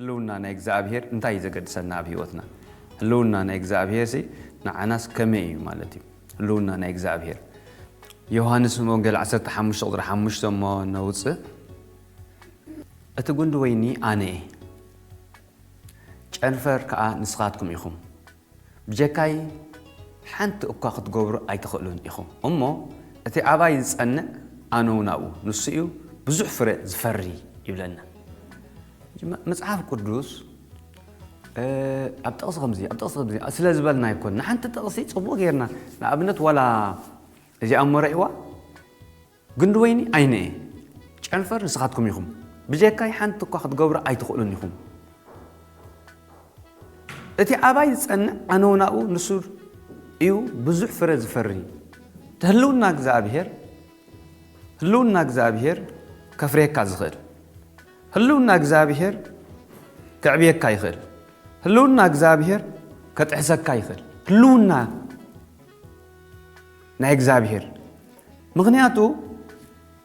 ህልውና ናይ እግዚኣብሔር እንታይ እዩ ዘገድሰና ኣብ ህይወትና? ህልውና ናይ እግዚኣብሔር ሲ ንዓናስ ከመይ እዩ ማለት እዩ? ህልውና ናይ እግዚኣብሔር ዮሃንስ ወንጌል ዓሰርተ ሓሙሽተ ቁፅሪ ሓሙሽተ እሞ ነውፅእ። እቲ ጉንዲ ወይኒ ኣነ እየ፣ ጨንፈር ከዓ ንስኻትኩም ኢኹም። ብጀካይ ሓንቲ እኳ ክትገብሩ ኣይትኽእሉን ኢኹም። እሞ እቲ ኣባይ ዝጸንዕ ኣነው ናብኡ፣ ንሱ እዩ ብዙሕ ፍረ ዝፈሪ ይብለና። መጽሓፍ ቅዱስ ኣብ ጥቕሲ ከምዚ ኣብ ጥቕሲ ከምዚ ስለ ዝበልና ኣይኮን። ንሓንቲ ጥቕሲ ጽቡቕ ጌርና ንኣብነት ዋላ እዚኣ እሞ ረእይዋ ግንዲ ወይኒ ኣይነ እየ፣ ጨንፈር ንስኻትኩም ኢኹም። ብጀካይ ሓንቲ እኳ ክትገብሩ ኣይትኽእሉን ኢኹም። እቲ ኣባይ ዝጸንዕ ኣነው ናብኡ ንሱ እዩ ብዙሕ ፍረ ዝፈሪ። ህልውና እግዚኣብሔር ህልውና እግዚኣብሔር ከፍርየካ ዝኽእል፣ ህልውና እግዚኣብሔር ከዕብየካ ይኽእል፣ ህልውና እግዚኣብሔር ከጥሕሰካ ይኽእል። ህልውና ናይ እግዚኣብሔር ምኽንያቱ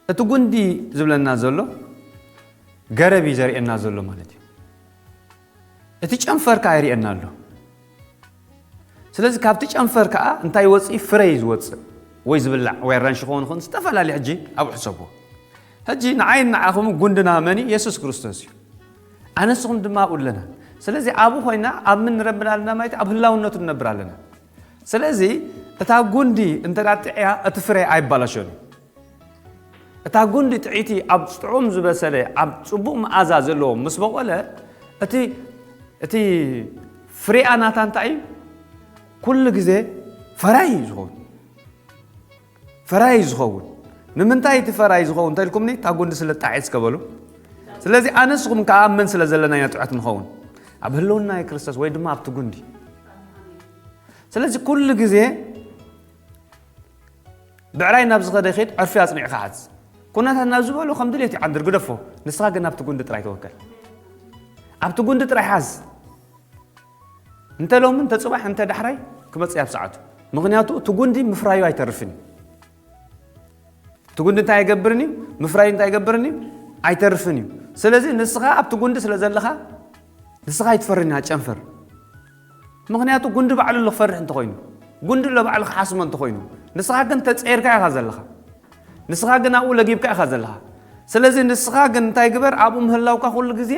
እቲ ጉንዲ ዝብለና ዘሎ ገረብ እዩ ዘርእየና ዘሎ ማለት እዩ። እቲ ጨንፈር ከዓ የርእየና ኣሎ። ስለዚ ካብቲ ጨንፈር ከዓ እንታይ ይወፅእ? ፍረ እዩ ዝወፅእ፣ ወይ ዝብላዕ ወይ ኣራንሺ ክኸውን ይኽእል፣ ዝተፈላለዩ። ሕጂ ኣብኡ ሕሰብዎ። ሕጂ ንዓይን ንዓኹም ጉንድና መን እዩ? የሱስ ክርስቶስ እዩ። ኣነ ንስኹም ድማ ኣብኡ ኣለና። ስለዚ ኣብኡ ኮይና ኣብ ምን ንረብር ኣለና ማለት እዩ? ኣብ ህላውነቱ ንነብር ኣለና። ስለዚ እታ ጉንዲ እንተ ደኣ ጥዕያ እቲ ፍረ ኣይባላሾን እዩ። እታ ጉንዲ ጥዕይቲ ኣብ ጥዑም ዝበሰለ ኣብ ጽቡቕ መኣዛ ዘለዎ ምስ በቆለ እቲ እቲ ፍሬኣ ናታ እንታይ እዩ? ኩሉ ግዜ ፈራይ እዩ ዝኸውን። ፈራይ እዩ ዝኸውን። ንምንታይ እቲ ፈራይ ዝኸውን እንተልኩምኒ እታ ጉንዲ ስለ ጣዒት እስከ በሉ። ስለዚ ኣነ ንስኹም ከኣ ኣብ መን ስለ ዘለና ኢና ጥዑያት ንኸውን? ኣብ ህልውና ናይ ክርስቶስ ወይ ድማ ኣብቲ ጉንዲ። ስለዚ ኩሉ ግዜ ብዕራይ ናብ ዝኸደ ኺድ ዕርፊ ኣጽኒዕካ ሓዝ። ኩነታት ናብ ዝበሎ ከም ድሌት ይዓንድር ግደፎ። ንስኻ ግን ኣብቲ ጉንዲ ጥራይ ተወከል። ኣብቲ ጉንዲ ጥራይ ሓዝ። እንተ ሎሚ እንተ ጽባሕ እንተ ዳሕራይ ክመጽእ ኣብ ሰዓቱ። ምኽንያቱ እቲ ጉንዲ ምፍራዩ ኣይተርፍን እዩ። እቲ ጉንዲ እንታይ ኣይገብርን እዩ? ምፍራዩ እንታይ ኣይገብርን እዩ? ኣይተርፍን እዩ። ስለዚ ንስኻ ኣብቲ ጉንዲ ስለ ዘለኻ ንስኻ ኣይትፈርን ኢኻ ጨንፈር። ምኽንያቱ ጉንዲ ባዕሉ ኣሎ ክፈርሕ እንተኾይኑ፣ ጉንዲ ኣሎ ባዕሉ ክሓስሞ እንተኾይኑ፣ ንስኻ ግን ተጸይርካ ኢኻ ዘለኻ። ንስኻ ግን ኣብኡ ለጊብካ ኢኻ ዘለኻ። ስለዚ ንስኻ ግን እንታይ ግበር? ኣብኡ ምህላውካ ኩሉ ግዜ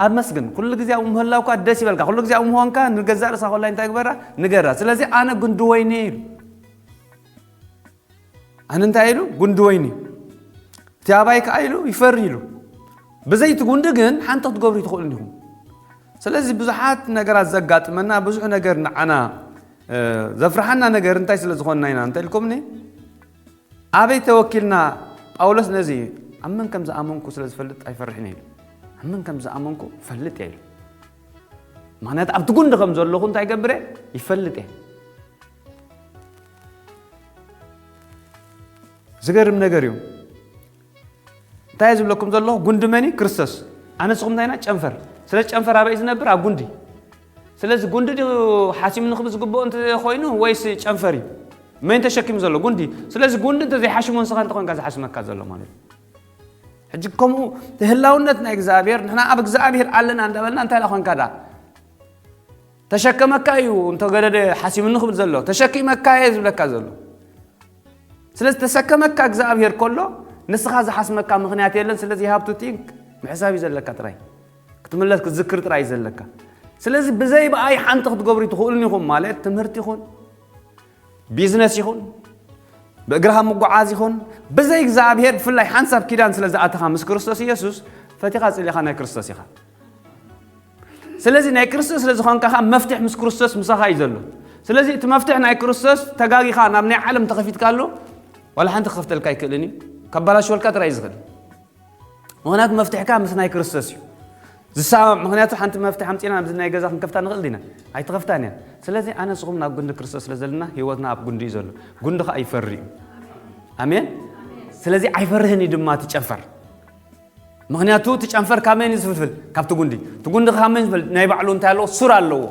ኣመስግን። ኩሉ ግዜ ኣብኡ ምህላውካ ደስ ይበልካ። ኩሉ ግዜ ኣብኡ ምዃንካ ንገዛእ ርእስኻ ኮላይ እንታይ ግበራ? ንገራ። ስለዚ ኣነ ጉንዲ ወይኒ ኢሉ። ኣነ እንታይ ኢሉ? ጉንዲ ወይኒ። እቲ ኣባይ ከኣ ኢሉ ይፈሪ ኢሉ። ብዘይቲ ጉንዲ ግን ሓንቲ ክትገብሩ ኣይትኽእሉን ኢኹም። ስለዚ ብዙሓት ነገራት ዘጋጥመና፣ ብዙሕ ነገር ንዓና፣ እ፣ ዘፍርሓና ነገር እንታይ ስለ ዝኾንና ኢና እንተ ኢልኩምኒ፣ ኣበይ ተወኪልና? ጳውሎስ ነዚ ኣብ መን ከም ዝኣመንኩ ስለ ዝፈልጥ ኣይፈርሕን እየ ኢሉ። ኣብ መን ከም ዝኣመንኩ እፈልጥ እየ ኢሉ። ምኽንያቱ ኣብቲ ጉንዲ ከም ዘለኹ እንታይ ይገብር እየ? ይፈልጥ እየ። ዝገርም ነገር እዩ። እንታይ እየ ዝብለኩም ዘለኹ? ጉንዲ መን እዩ? ክርስቶስ። ኣነ ንስኹም እንታይ ኢና? ጨንፈር። ስለዚ ጨንፈር ኣበይ እዩ ዝነብር? ኣብ ጉንዲ። ስለዚ ጉንዲ ድዩ ሓሲሙ ንኽብ ዝግብኦ እንተ ኮይኑ ወይስ ጨንፈር እዩ? መን ተሸኪሙ ዘሎ? ጉንዲ። ስለዚ ጉንዲ እንተ ዘይሓሽሞ ንስኻ እንተ ኮንካ ዝሓስመካ ዘሎ ማለት እዩ። ሕጂ ከምኡ እቲ ህላውነት ናይ እግዚኣብሔር ንሕና ኣብ እግዚኣብሔር ኣለና እንዳበልና እንታይ ደኣ ኮንካ ደኣ? ተሸከመካ እዩ እንተ ገደደ ሓሲምኒ ክብል ዘሎ። ተሸኪመካ እየ ዝብለካ ዘሎ። ስለዚ ተሰከመካ እግዚኣብሔር ከሎ ንስኻ ዝሓስመካ ምኽንያት የለን። ስለዚ you have to think ምሕሳብ እዩ ዘለካ ጥራይ። ክትምለስ ክትዝክር ጥራይ እዩ ዘለካ። ስለዚ ብዘይ ብኣይ ሓንቲ ክትገብሩ ትኽእሉን ኢኹም ማለት ትምህርቲ ይኹን፣ ቢዝነስ ይኹን፣ ብእግርኻ ምጉዓዝ ይኹን፣ ብዘይ እግዚኣብሔር ብፍላይ ሓንሳብ ኪዳን ስለ ዝኣተኻ ምስ ክርስቶስ ኢየሱስ ፈቲኻ ጽሊኻ ናይ ክርስቶስ ኢኻ። ስለዚ ናይ ክርስቶስ ስለ ዝኾንካ ኸኣ መፍትሕ ምስ ክርስቶስ ምሳኻ እዩ ዘሎ። ስለዚ እቲ መፍትሕ ናይ ክርስቶስ ተጋጊኻ ናብ ናይ ዓለም ተኸፊትካሉ ዋላ ሓንቲ ክኸፍተልካ ኣይክእልን እዩ። ከባላሽወልካ ጥራይ እዩ ዝኽእል። ምኽንያቱ መፍትሕካ ምስ ናይ ክርስቶስ እዩ። ዝሰማም ምኽንያቱ ሓንቲ መፍትሕ ኣምጺና ኣብዚ ናይ ገዛ ክንከፍታ ንኽእል ዲና? ኣይትኸፍታን እያ። ስለዚ ኣነ ንስኹም ናብ ጉንዲ ክርስቶስ ስለ ዘለና ህይወትና ኣብ ጉንዲ እዩ ዘሎ። ጉንዲ ኸኣ ይፈሪ እዩ። ኣሜን። ስለዚ ኣይፈርህን እዩ ድማ እቲ ጨንፈር። ምኽንያቱ እቲ ጨንፈር ካብ መን እዩ ዝፍልፍል? ካብቲ ጉንዲ። እቲ ጉንዲ ካብ መን ዝፍል? ናይ ባዕሉ እንታይ ኣለዎ? ሱር ኣለዎ።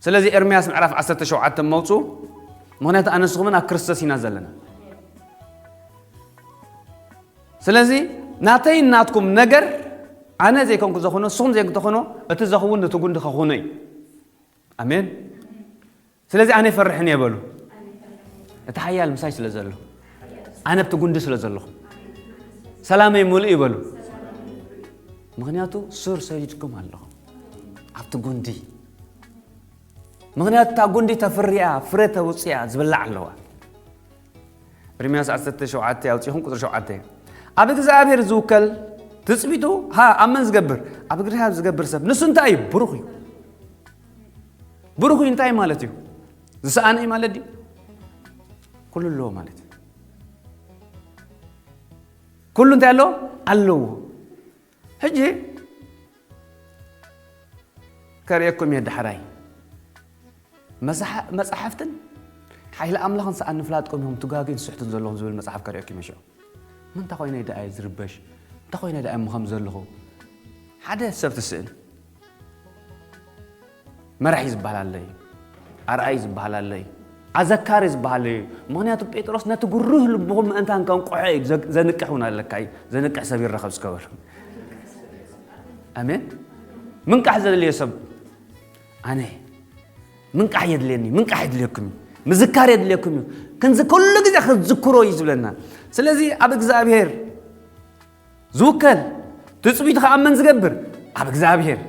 ስለዚ ኤርምያስ ምዕራፍ ዓሰርተ ሸውዓተ መውፅኡ። ምኽንያቱ ኣነ ንስኹምን ኣብ ክርስቶስ ኢና ዘለና። ስለዚ ናተይ ናትኩም ነገር ኣነ ዘይኮንኩ ዘኹኖ፣ ንስኹም ዘይኮንኩ ተኹኖ፣ እቲ ዘኽውን ነቲ ጉንዲ ከኹኖ እዩ። ኣሜን። ስለዚ ኣነ ይፈርሕን እየ በሉ። እቲ ሓያል ምሳይ ስለ ዘሎ። ኣነ ኣብቲ ጉንዲ ስለ ዘለኹ። ሰላመይ ሙሉእ እዩ በሉ። ምኽንያቱ ሱር ሰዲድኩም ኣለኹም። ኣብቲ ጉንዲ። ምኽንያቱ እታ ጉንዲ ተፍርያ፣ ፍረ ተውፅያ፣ ዝብላዕ ኣለዋ። ኤርምያስ ዓሰርተ ሸውዓተ ኣውፂኹም ቁፅሪ ሸውዓተ። ኣብ እግዚኣብሔር ዝውከል ትፅቢቱ፣ ሃ፣ ኣብ መን ዝገብር? ኣብ እግዚኣብሔር ዝገብር ሰብ። ንሱ እንታይ እዩ? ብሩኽ እዩ። ብሩኽ እዩ እንታይ ማለት እዩ? ዝሰኣነ እዩ ማለት ድዩ? ኩሉ ኣለዎ ማለት እዩ። ኩሉ እንታይ ኣለዎ? ኣለዎ። ሕጂ ከርእየኩም እየ ዳሕራይ። መሳሕ-፣ መጻሕፍትን ሓይሊ ኣምላኽን ሰኣን ንፍላጥ ቆም እዮም ትጋግን ስሕትን ዘለኹም ዝብል መጽሓፍ ከርእየኩም እየ ሽዑ። ምንታ ኮይነ ደኣ እየ ዝርበሽ? እንታ ኮይነ ደኣ እሞ ከም ዘለኹ? ሓደ ሰብ ትስእን። መራሒ ዝበሃል ኣሎ እዩ። ኣርኣይ ዝበሃል ኣሎ እዩ። ኣዘካሪ ዝበሃል እዩ። ምኽንያቱ ጴጥሮስ ነቲ ግሩህ ልብኹም ምእንታን ከንቅሖ እዩ። ዘ-፣ ዘንቅሕ እውን ኣለካ እዩ። ዘንቅሕ ሰብ ይረኸብ እስከ በሉ። ኣሜን። ምንቃሕ ዘድልዮ ሰብ ኣነ ምንቃሕ የድልየኒ፣ ምንቃሕ የድልየኩም እዩ፣ ምዝካር የድልየኩም እዩ። ክንዚ ኩሉ ግዜ ክትዝክሮ እዩ ዝብለና። ስለዚ ኣብ እግዚኣብሔር ዝውከል ትጽቢቱ ከኣምን ዝገብር ኣብ እግዚኣብሔር፣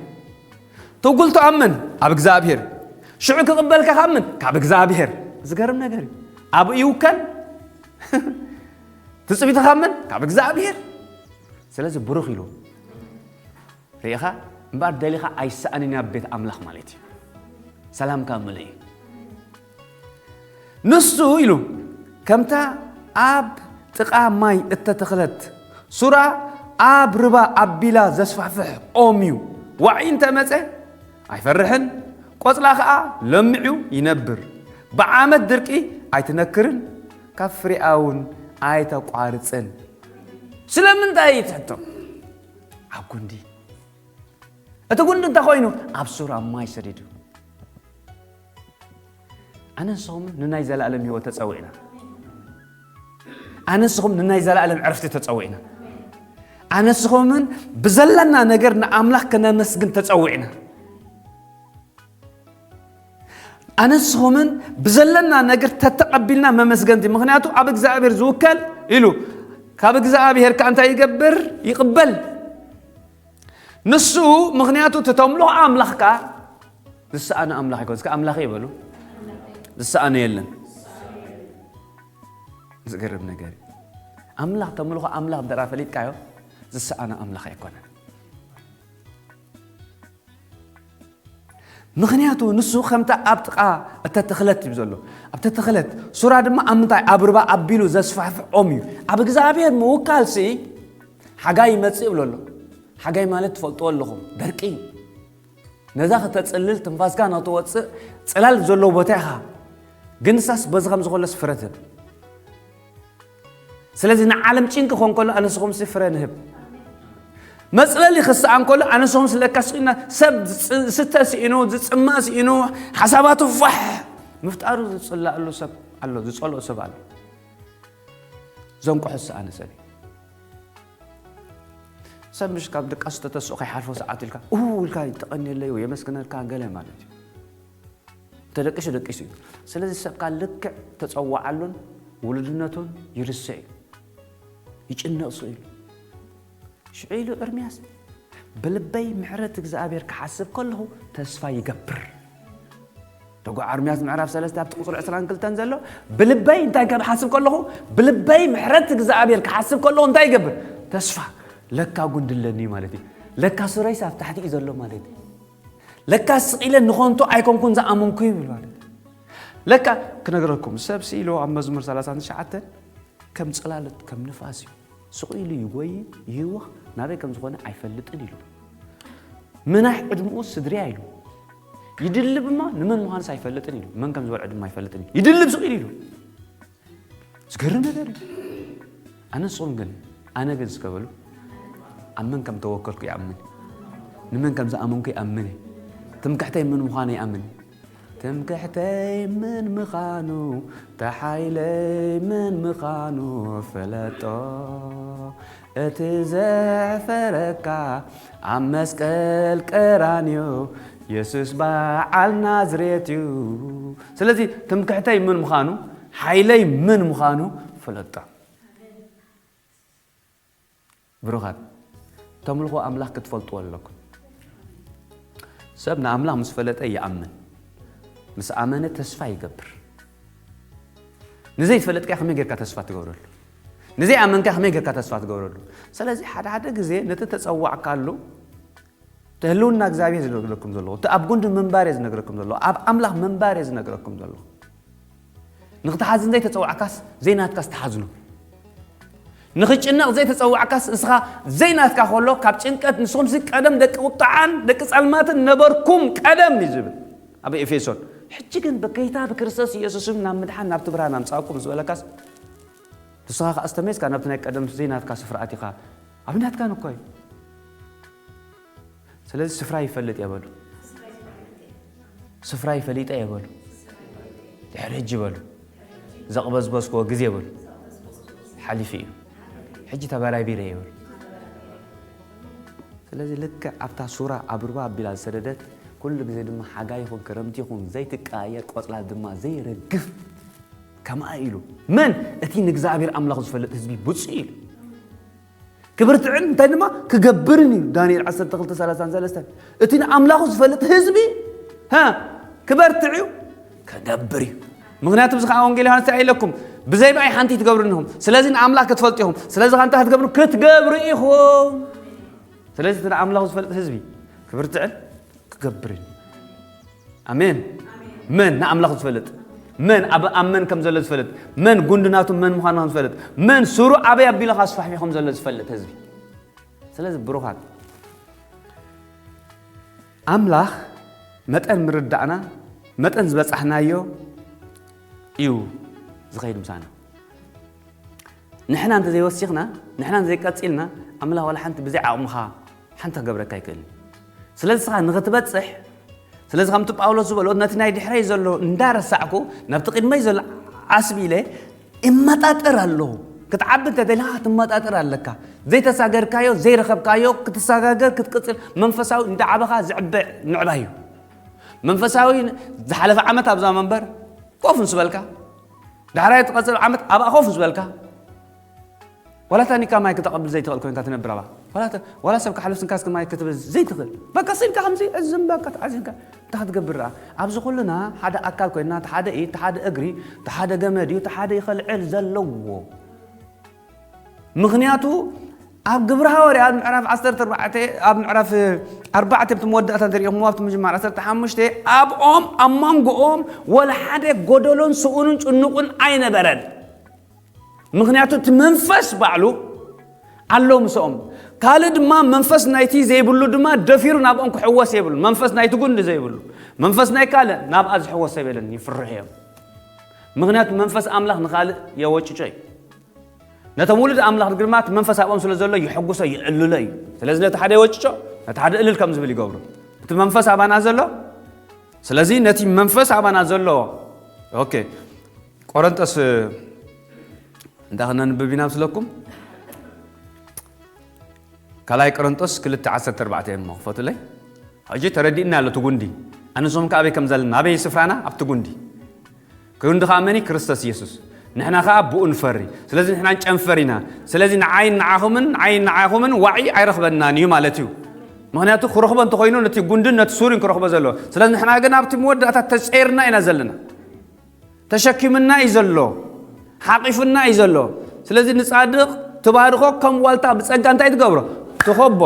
ትውጉልቱ ኣምን ኣብ እግዚኣብሔር፣ ሽዑ ክቕበልካ ከኣምን ካብ እግዚኣብሔር። ዝገርም ነገር እዩ። ኣብኡ ይውከል ትጽቢቱ ከኣምን ካብ እግዚኣብሔር። ስለዚ ብሩኽ ኢሉ ርኢኻ እምበኣር ደሊኻ ኣይሰኣንን ኣብ ቤት ኣምላኽ ማለት እዩ። ሰላምካ ምልእ እዩ። ንሱ ኢሉ ከምታ ኣብ ጥቓ ማይ እተተኽለት ሱራ ኣብ ርባ ኣቢላ ዘስፋሕፍሕ ኦም እዩ። ዋዒ እንተ መጸ ኣይፈርሕን፣ ቆጽላ ኸኣ ለሚዑ ይነብር። ብዓመት ድርቂ ኣይትነክርን፣ ካብ ፍሬኣ እውን ኣይተቋርጽን። ስለምንታይ እዩ ትሕቶ? ኣብ ጉንዲ። እቲ ጉንዲ እንታይ ኮይኑ? ኣብ ሱር ኣብ ማይ ሰዲዱ። ኣነ ንስኹምን ንናይ ዘለኣለም ህይወት ተጸዊዕና። ኣነ ንስኹም ንናይ ዘለኣለም ዕረፍቲ ተጸዊዕና። ኣነ ንስኹምን ብዘለና ነገር ንኣምላኽ ክነመስግን ተጸዊዕና። ኣነ ንስኹምን ብዘለና ነገር ተተቐቢልና መመስገንቲ። ምኽንያቱ ኣብ እግዚኣብሔር ዝውከል ኢሉ፣ ካብ እግዚኣብሔር ከኣ እንታይ ይገብር? ይቕበል። ንሱ፣ ምኽንያቱ እቲ ተምልኾ ኣምላኽካ ዝሰኣነ ኣምላኽ ኣይኮን። እስከ ኣምላኽ ይበሉ። ዝሰኣነ የለን። ዝገርም ነገር እዩ። ኣምላኽ ተምልኾ ኣምላኽ እንተ ደኣ ፈሊጥካዮ፣ ዝሰኣነ ኣምላኽ ኣይኮነን። ምኽንያቱ ንሱ ከምታ ኣብ ጥቓ እተተኽለት እዩ ዘሎ። ኣብ ተተኽለት፣ ሱራ ድማ ኣብ ምንታይ? ኣብ ርባ ኣቢሉ ዘስፋሕፍሕ ኦም እዩ። ኣብ እግዚኣብሔር ምውካልሲ፣ ሓጋይ ይመጽእ ይብሎ ኣሎ። ሓጋይ ማለት ትፈልጥዎ ኣለኹም፣ ደርቂ እዩ። ነዛ ከተጽልል ትንፋስካ ንኽትወጽእ ጽላል ዘለዎ ቦታ ኢኻ። ግን ንሳስ በዚ ከም ዝኾለስ ፍረ ትህብ። ስለዚ ንዓለም ጭንቂ ክኾን ከሎ ኣነ ንስኹምሲ ፍረ ንህብ። መጽለሊ ክስኣን ከሎ ኣነ ንስኹምሲ ለካ ስኢና፣ ሰብ ዝጽ-፣ ዝስተ ስኢኑ፣ ዝጽመ ስኢኑ፣ ሓሳባቱ ፋሕ ምፍጣሩ ዝጽላእሉ ሰብ ኣሎ፣ ዝጸልኦ ሰብ ኣሎ። ዘንቅሖ ዝሰኣነ ሰብ እዩ። ሰብ ምሽ ካብ ድቃስ ተተስኦ ከይሓልፎ ሰዓት ኢልካ፣ ኡ ኢልካ፣ "ተቐንየለይ ወይ የመስግነልካ" ገለ ማለት እዩ። ተደቂሱ ደቂሱ እዩ። ስለዚ ሰብካ ልክዕ ተጸዋዓሉን ውሉድነቱን ይርስዕ እዩ። ይጭነቕ ስቕ ኢሉ። ሽዑ ኢሉ ኤርምያስ፣ "ብልበይ ምሕረት እግዚኣብሔር ክሓስብ ከለኹ ተስፋ ይገብር።" ደጓ ኤርምያስ ምዕራፍ ሰለስተ ኣብቲ ቁጽሪ ዕስራን ክልተን ዘሎ፣ "ብልበይ እንታይ ካብ ሓስብ ከለኹ? ብልበይ ምሕረት እግዚኣብሔር ክሓስብ ከለኹ እንታይ ይገብር? ተስፋ።" ለካ ጉንዲ ኣለኒ ማለት እዩ። ለካ ሱረይስ ኣብ ታሕቲ እዩ ዘሎ ማለት እዩ። ለካ ስቕ ኢለ ንኾንቱ ኣይኮንኩን ዝኣመንኩ ይብል ማለት እዩ። ለካ ክነግረኩም፣ ሰብ ስኢሉ ኣብ መዝሙር ሰላሳን ትሽዓተን ከም ጽላሎት፣ ከም ንፋስ እዩ። ስቕ ኢሉ ይጎይ፣ ይህወኽ፣ ናበይ ከም ዝኾነ ኣይፈልጥን ኢሉ። ምናሕ ዕድመኡ ስድርያ ኢሉ። ይድልብ እሞ ንመን ምዃንስ ኣይፈልጥን ኢሉ። መን ከም ዝበልዖ ድማ ኣይፈልጥን ኢሉ። ይድልብ ስቕ ኢሉ ኢሉ። ዝገርም ነገር እዩ። ኣነ ንስኹም ግን፣ ኣነ ግን እስከ በሉ፣ ኣብ መን ከም ተወከልኩ ይኣምን። ንመን ከም ዝኣመንኩ ይኣምን። ትምክሕተይ መን ምዃኑ ይኣምን። ትምክሕተይ መን ምዃኑ፣ ተሓይለይ መን ምዃኑ ፍለጦ። እቲ ዘሕፈረካ ኣብ መስቀል ቀራንዮ የሱስ በዓል ናዝሬት እዩ። ስለዚ ትምክሕተይ ምን ምዃኑ፣ ሓይለይ ምን ምዃኑ ፍለጦ። ብሩኻት፣ ተምልኾ ኣምላኽ ክትፈልጥዎ ኣለኩም። ሰብ ንኣምላኽ ምስ ፈለጠ ይኣምን፣ ምስ ኣመነ ተስፋ ይገብር። ንዘይትፈልጥ ከኣ ከመይ ጌርካ ተስፋ ትገብረሉ? ንዘይኣመንካ ከመይ ጌርካ ተስፋ ትገብረሉ? ስለዚ ሓደ ሓደ ግዜ ነቲ ተጸዋዕካሉ፣ እቲ ህልውና እግዚኣብሔር ዝነግረኩም ዘለኹ፣ እቲ ኣብ ጉንዲ ምንባር እየ ዝነግረኩም ዘለኹ፣ ኣብ ኣምላኽ ምንባር እየ ዝነግረኩም ዘለኹ። ንኽትሓዝን ዘይተጸዋዕካስ ዘይናትካስ ትሓዝኑ። ንኽጭነቕ ዘይተጸዋዕካስ እስኻ ዘይናትካ ከሎ ካብ ጭንቀት ንስኹምሲ ቀደም ደቂ ቁጥዓን ደቂ ጸልማትን ነበርኩም ቀደም እዩ ዝብል ኣብ ኤፌሶን። ሕጂ ግን ብጌታ ብክርስቶስ ኢየሱስም ናብ ምድሓን ናብቲ ብርሃን ኣምጻእኩም ዝበለካስ ንስኻ ከኣ ዝተመይስካ ናብቲ ናይ ቀደም ዘይናትካ ስፍራ ኣቲኻ ኣብ ናትካን እኮ እዩ። ስለዚ ስፍራ ይፈልጥ እየ በሉ። ስፍራ ይፈልጥ እየ በሉ። ድሕሪ ሕጂ በሉ። ዘቕበዝበዝክዎ ግዜ በሉ። ሓሊፉ እዩ። ሕጂ ተበራቢረ እየ በሉ። ስለዚ ልክዕ ኣብታ ሱራ ኣብ ሩባ ኣቢላ ዝሰደደት፣ ኩሉ ግዜ ድማ ሓጋይ ይኹን ክረምቲ ይኹን ዘይትቀያየር፣ ቆጽላ ድማ ዘይረግፍ ከምኣ ኢሉ። መን? እቲ ንእግዚኣብሔር ኣምላኽ ዝፈልጥ ህዝቢ ብፁዕ ኢሉ። ክብርትዕን እንታይ ድማ ክገብርን እዩ። ዳንኤል ዓሰርተ ክልተ ሰላሳን ሰለስተን። እቲ ንኣምላኹ ዝፈልጥ ህዝቢ፣ ሃ፣ ክበርትዕ እዩ፣ ክገብር እዩ። ምኽንያቱ፣ እዚ ኸዓ ወንጌል ዮሃንስ እንታይ ኢለኩም? ብዘይ ብኣይ ሓንቲ ትገብሩ እንኹም። ስለዚ ንኣምላኽ ክትፈልጡ ኢኹም። ስለዚ ኸዓ እንታይ ክትገብሩ? ክትገብሩ ኢኹም። ስለዚ እቲ ንኣምላኹ ዝፈልጥ ህዝቢ ክብርትዕን ክገብርን። ኣሜን። መን ንኣምላኽ ዝፈልጥ? መን ኣብ፣ ኣብ መን ከም ዘሎ ዝፈልጥ? መን ጉንዲ ናቱ መን ምዃኑ ከም ዝፈልጥ? መን ሱሩ ኣበይ ኣቢሉ ከስፋሕፊሑ ከም ዘሎ ዝፈልጥ ህዝቢ? ስለዚ ብሩኻት፣ ኣምላኽ መጠን ምርዳእና፣ መጠን ዝበጻሕናዮ እዩ ዝኸይድ ምሳና። ንሕና እንተ ዘይወሲኽና፣ ንሕና እንተ ዘይቀጺልና፣ ኣምላኽ ዋላ ሓንቲ ብዘይ ዓቕምኻ ሓንቲ ክገብረካ ኣይክእልን። ስለዚ ንስኻ ንኽትበጽሕ፣ ስለዚ ከምቲ ጳውሎስ ዝበሎ፣ ነቲ ናይ ድሕረይ ዘሎ እንዳረሳዕኩ፣ ናብቲ ቅድመይ ዘሎ ዓስቢ ኢለ እመጣጠር ኣለኹ። ክትዓቢ እንተ ደሊኻ ክትመጣጠር ኣለካ። ዘይተሳገርካዮ፣ ዘይረኸብካዮ፣ ክትሰጋገር፣ ክትቅጽል፣ መንፈሳዊ እንዳዓበኻ ዝዕበ ምዕባይ እዩ። መንፈሳዊ ዝሓለፈ ዓመት ኣብዛ መንበር ኮፍ ምስ በልካ፣ ዳሕራይ ትቐጽል ዓመት ኣብኣ ኮፍ ምስ በልካ፣ ዋላ ታኒካ ማይ ክተቐብል ዘይትኽእል ኮይንካ ትነብር ኣብኣ። ዋላ ተ-፣ ዋላ ሰብ ክሓልፍ ስንካስ ማይ ክትብል ዘይትኽእል። በቃ ስኢልካ ከምዚ ዕዝም በቃ ተዓዚምካ እንታይ ክትገብር ደኣ? ኣብዚ ኩልና ሓደ ኣካል ኮይንና፣ እቲ ሓደ ኢድ፣ እቲ ሓደ እግሪ፣ እቲ ሓደ ገመድ እዩ፣ እቲ ሓደ እዩ ከልዕል ዘለዎ። ምኽንያቱ ኣብ ግብሪ ሃዋርያት ምዕራፍ ዓሰርተ ኣርባዕተ፣ ኣብ ምዕራፍ ኣርባዕተ ኣብቲ መወዳእታ እንተሪኢኹምዎ ኣብቲ ምጅማር ዓሰርተ ሓሙሽተ ኣብኦም ኣብ መንጎኦም ወላ ሓደ ጎደሎን ስኡንን ጭኑቕን ኣይነበረን። ምኽንያቱ እቲ መንፈስ ባዕሉ ኣሎ ምስኦም። ካልእ ድማ መንፈስ ናይቲ ዘይብሉ ድማ ደፊሩ ናብኦም ክሕወስ የብሉ። መንፈስ ናይቲ ጉንዲ ዘይብሉ፣ መንፈስ ናይ ካልእ ናብኣ ዝሕወስ ሰብ የለን፣ ይፍርሑ እዮም። ምኽንያቱ መንፈስ ኣምላኽ ንኻልእ የወጭጮ እዩ። ነቶም ውሉድ ኣምላኽ ድማ እቲ መንፈስ ኣብኦም ስለ ዘሎ ይሕጉሶ፣ ይዕልሎ እዩ። ስለዚ ነቲ ሓደ የወጭጮ፣ ነቲ ሓደ እልል ከም ዝብል ይገብሩ። እቲ መንፈስ ኣባና ዘሎ፣ ስለዚ ነቲ መንፈስ ኣባና ዘሎ፣ ኦኬ፣ ቆረንጦስ እንታይ ክነንብብ ኢና ምስለኩም? ካልኣይ ቆረንጦስ ክልተ ዓሰርተ ኣርባዕተ እሞ ክፈቱለይ። ሕጂ ተረዲእና ኣሎ እቲ ጉንዲ። ኣነ ንስኹም ከ ኣበይ ከም ዘለና፣ ኣበይ ስፍራና? ኣብቲ ጉንዲ። ክንዲ ኸኣ መን እዩ? ክርስቶስ ኢየሱስ። ንሕና ኸኣ ብኡ ንፈሪ። ስለዚ ንሕና ንጨንፈር ኢና። ስለዚ ንዓይን ንዓኹምን፣ ንዓይን ንዓኹምን ዋዒ ኣይረኽበናን እዩ ማለት እዩ። ምኽንያቱ ክረኽቦ እንተኾይኑ ነቲ ጉንድን ነቲ ሱርን ክረኽቦ ዘለዎ። ስለዚ ንሕና ግን ኣብቲ መወዳእታ ተጸይርና ኢና ዘለና። ተሸኪምና እዩ ዘሎ። ሓቂፍና እዩ ዘሎ። ስለዚ ንጻድቕ ትባርኾ፣ ከም ዋልታ ብጸጋ እንታይ ትገብሮ? ትኸቦ።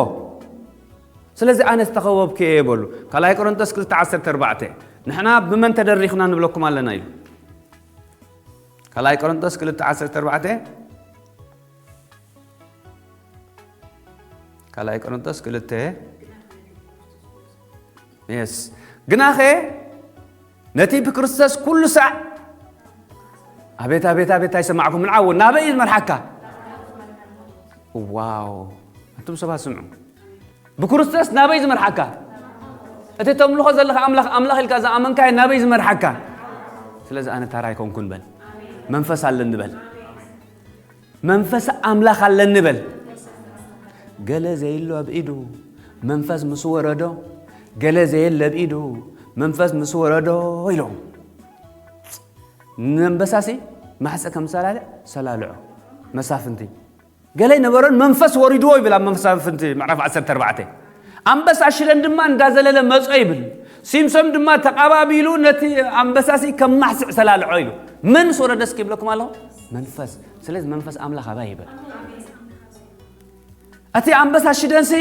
ስለዚ ኣነ ዝተኸበብኩ እየ በሉ። ካልኣይ ቆሮንቶስ ክልተ ዓሰርተ ኣርባዕተ። ንሕና ብመን ተደሪኽና ንብለኩም ኣለና ኢሉ። ካልኣይ ቆሮንቶስ ክልተ ዓሰርተ ኣርባዕተ። ካልኣይ ቆሮንቶስ ክልተ። የስ። ግናኸ ነቲ ብክርስቶስ ኩሉ ሳዕ፣ ኣቤት፣ ኣቤት፣ ኣቤት፣ ኣይሰማዕኩምን። ዓው፣ ናበይ እዩ ዝመርሓካ? ዋው። ኣንቱም ሰባት ስምዑ። ብክርስቶስ ናበይ ዝመርሓካ? እቲ ተምልኾ ዘለኻ ኣምላኽ፣ ኣምላኽ ኢልካ ዝኣመንካዮ ናበይ ዝመርሓካ? ስለዚ ኣነ ታራ ኣይኮንኩን በል። መንፈስ ኣለኒ በል። መንፈስ ኣምላኽ ኣለኒ በል። ገለ ዘይሎ ኣብ ኢዱ መንፈስ ምስ ወረዶ፣ ገለ ዘየለ ኣብ ኢዱ መንፈስ ምስ ወረዶ ኢሎም። ንኣንበሳሲ ማሕፀ ከም ሰላልዕ ሰላልዖ። መሳፍንቲ ገለ ይነበሮን መንፈስ ወሪድዎ ይብል ኣብ መሳፍንቲ ምዕራፍ ዓሰርተ ኣርባዕተ። ኣንበሳ ሽደን ድማ እንዳዘለለ መጾ ይብል። ሲምሶን ድማ ተቓባቢሉ ነቲ ኣንበሳሲ ከም ማሕስዕ ሰላልዖ ኢሉ። መን ምስ ወረደ እስኪ ይብለኩም ኣለኹ? መንፈስ። ስለዚ መንፈስ ኣምላኽ ኣባይ ይበል። እቲ ኣንበሳ ሽደንሲ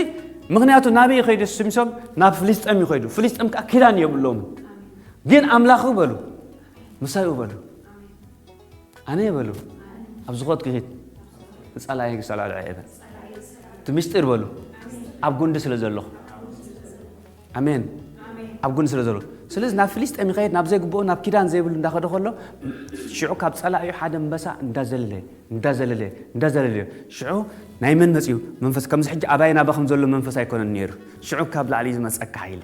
ምኽንያቱ ናበይ ከይዱ? ሲምሶን ናብ ፍልስጤም እዩ ከይዱ። ፍልስጤም ከዓ ኪዳን የብሎም። ግን ኣምላኽ በሉ፣ ምሳዩ በሉ። ኣነ በሉ፣ ኣብ ዝኾት ክሂድ ንጸላኢ ክሰላልዐ እየ በል። እቲ ምስጢር በሉ፣ ኣብ ጉንዲ ስለ ዘለኹ። ኣሜን። ኣብ ጉንዲ ስለ ዘለኹ። ስለዚ ናብ ፍልስጤም ይኸይድ፣ ናብ ዘይግብኦ፣ ናብ ኪዳን ዘይብሉ እንዳኸደ ከሎ፣ ሽዑ ካብ ጸላኢኡ ሓደ ኣንበሳ እንዳዘለለ፣ እንዳዘለለ፣ እንዳዘለለ። ሽዑ ናይ መን መጺኡ? መንፈስ፣ ከምዚ ሕጂ ኣባይ ናባኹም ዘሎ መንፈስ ኣይኮነን ነይሩ። ሽዑ ካብ ላዕሊ ዝመጸካ ሓይሊ።